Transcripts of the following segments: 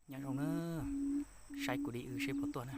Nyob zoo na, saib kuv di w seb puas tuaj na.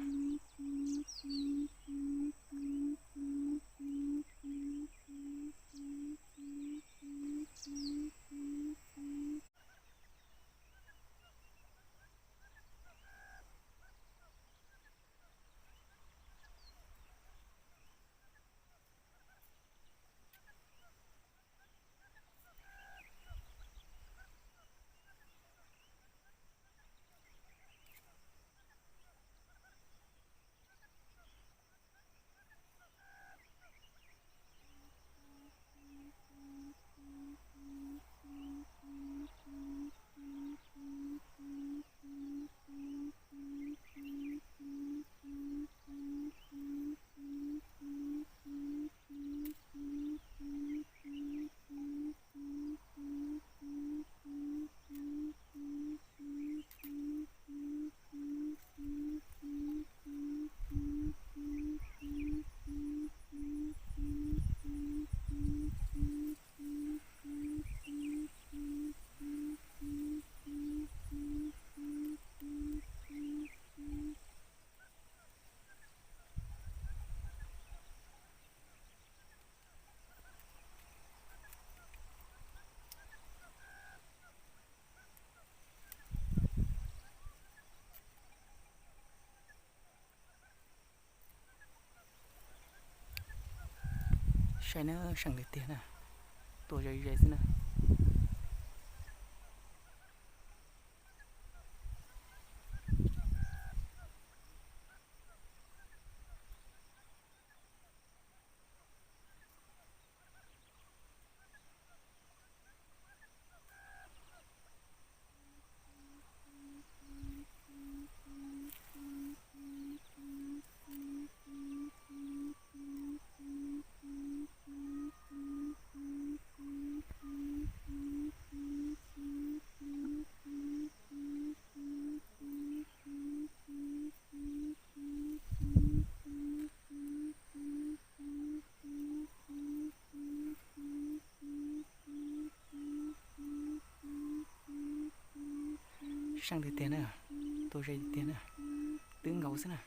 Saib na, seej tiag tiag na, tuaj ze ze xwb na. Seej tiag tiag na, tuaj ze tiag na, twb nkaus xwb na.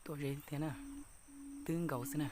Tuaj ze tiag na, twb nkaus xwb na.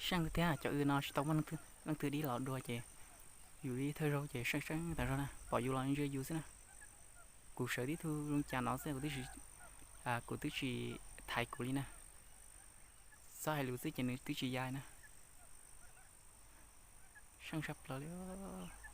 Seej thiab cov w no tsis tau muaj leej twg dib los dua ces yus ib thawj zaug ces seej seej tas zog na, pom yus los ntsia yus xwb na. Kuv sawv tib tug zoo cas no xwb, kuv twb tsis, kuv twb tsis thaiv kuv li na. Txhob hais lus xwb ces nws twb tsis ya na. Seej sab plaws li os.